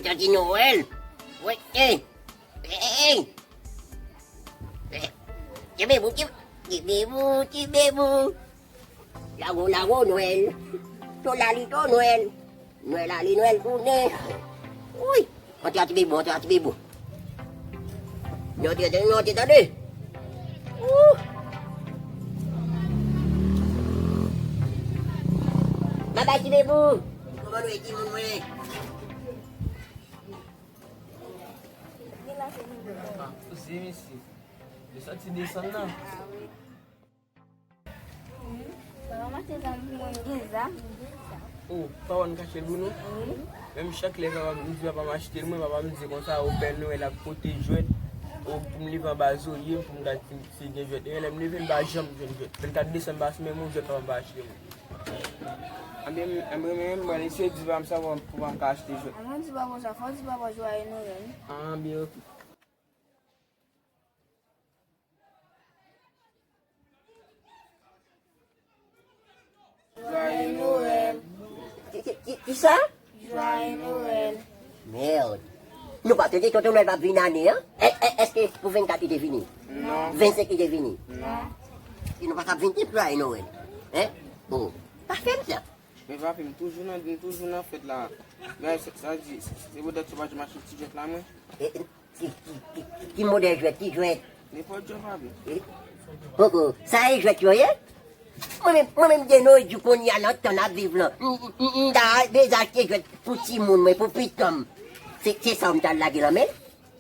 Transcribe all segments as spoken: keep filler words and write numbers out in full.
Tati Nwèl. Wi, ey. Ey, ey, ey. Ti Bebou, ti, ti Bebou, ti Bebou. Lago, lago, Nwèl. To lali, to Nwèl. Nwèl ale, Nwèl tounen. Wi. Antre a Ti Bebou, antre a Ti Bebou. Antre, antre, antre, tande. Ou. Babay Ti Bebou. Kòman nou ye, timoun mwen? Gen la se nou. Ah, se mesye. Desann ti desann nan. Mwen mache zam pou mwen gen zam. Oh, papa n kache l pou nou? Wi. Menm chak lè papa m di papa m achte l, mwen papa m di konsa, o Pè Nwèl ap pote jwèt, o pou m leve anba zorye m, pou m gade si, si gen jwèt. E lè m leve m pa janm jwenn jwèt. Vennkat desanm pase menm yon jwèt papa m pa achte mwen. Anben, anben, mwen menm, mwen eseye di papa m sa pou, pou papa m ka achte jwèt. Mwen di papa w sa, fò w di papa w jwaye Nwèl. Anben, oke. Jwaye Nwèl. Ki, ki, ki, kisa? Jwaye Nwèl. Mèd. Nou pa te di Tonton Nwèl p ap vin ane an? È, è, èske pou vennkat li te vini? Non. Vennsenk li te vini? Non. E nou pa t ap vin di jwaye Nwèl? Hein? Bon, pa fè m sa. Men papi, m toujou nan, m toujou nan fèt la. Men sa, sa di, se, se poutèt sa w pa janm achte ti jwèt la, mwen. E, e, ki, ki, ki, ki modèl jwèt? Ki jwèt? Nenpòt jwèt, papi. E? Poko, sa e jwèt yo ye? Mwen menm, mwen menm, de nos jours kounye a nan tan n ap viv lan, m, m, m, m ta bezwen achte jwèt pou timoun mwen, pou pitit mwen. Se, se sa w m ta lage nan men l?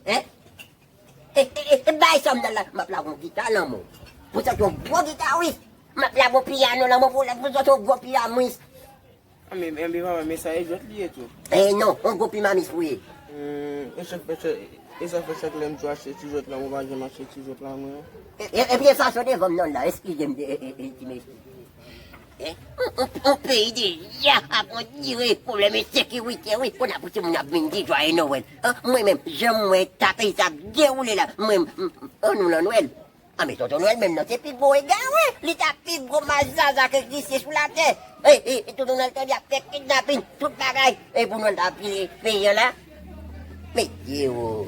Hein? E, e, e, e bay sa m nan la, m ap lage yon gita nan men w. Pou w santi yon gwo gitaris. M ap lage yon pyano nan men w pou, pou w santi yon gwo pyamwis. A, men, men, men, papa, men sa e jwèt li ye tou. E non, yon gwo pyamwis pou ye. Hmm, e chak, e chak, e sa fè chak lè m tou achte ti jwèt la, mwen pa janm achte ti jwèt la, mwen. E, e, ebyen, fason devan m nan la, eskize m, e, e, e, ti mesye. Eh, on, on, on peyi deja ap andire pwoblèm ensekirite, wi. Kounye a pou timoun ap vin di jwaye Nwèl. Ah, mwen menm, jan m wè ta peyi sa ap dewoule la, mwen, m, m, an nou nan Nwèl. Ah, men Tonton Nwèl menm nan, se pi gwo egare. Li ta pi gwo mazaza ki egziste sou latè. E, e, e Tonton Nwèl tande ap fè kidnapin, tout bagay. E pou Nwèl ta pile peyi an la. Mesye, o.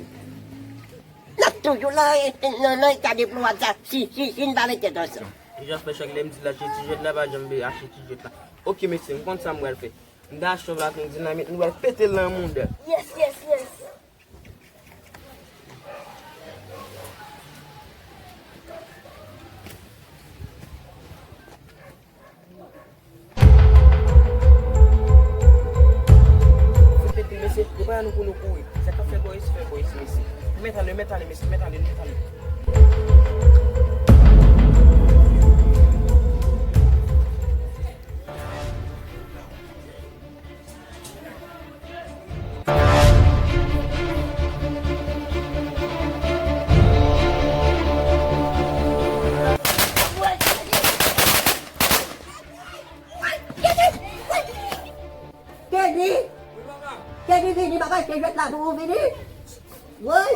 N ap toujou nan, nan, nan eta deplorab sa, si, si, si n pa met tèt ansanm. Deja fè chak lè m di l achte ti jwèt la, pa janm vle achte ti jwèt la. Oke, mesye, m konn sa m pral fè. M ta achte yon baton dinamit, m pral pete l nan mouda l. Yes, yes, yes. Fout pete, mesye, yo pa nou pou nou kouri. Sa k ap fè bò isi, fè bò isi, mesye. Mèt ale, mèt ale, mesye, mèt ale, mèt ale. Kedi! Kedi vini, papa, se jwèt la pou ou vini. Woy!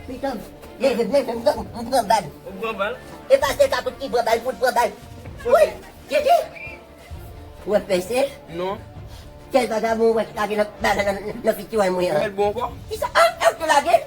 Pitan, leve, leve, m pran, m pran bal. Ou pran bal? E pa se sa tout ki pran bal, fout pran bal. Woy! Kedi! Ou wè pèse? Non. Kèl vagabon ou wè ki lage nan, nan, nan, nan fitiway mwen an? Ou mèt bon ankò? Kisa? Ah, e ou ki lage?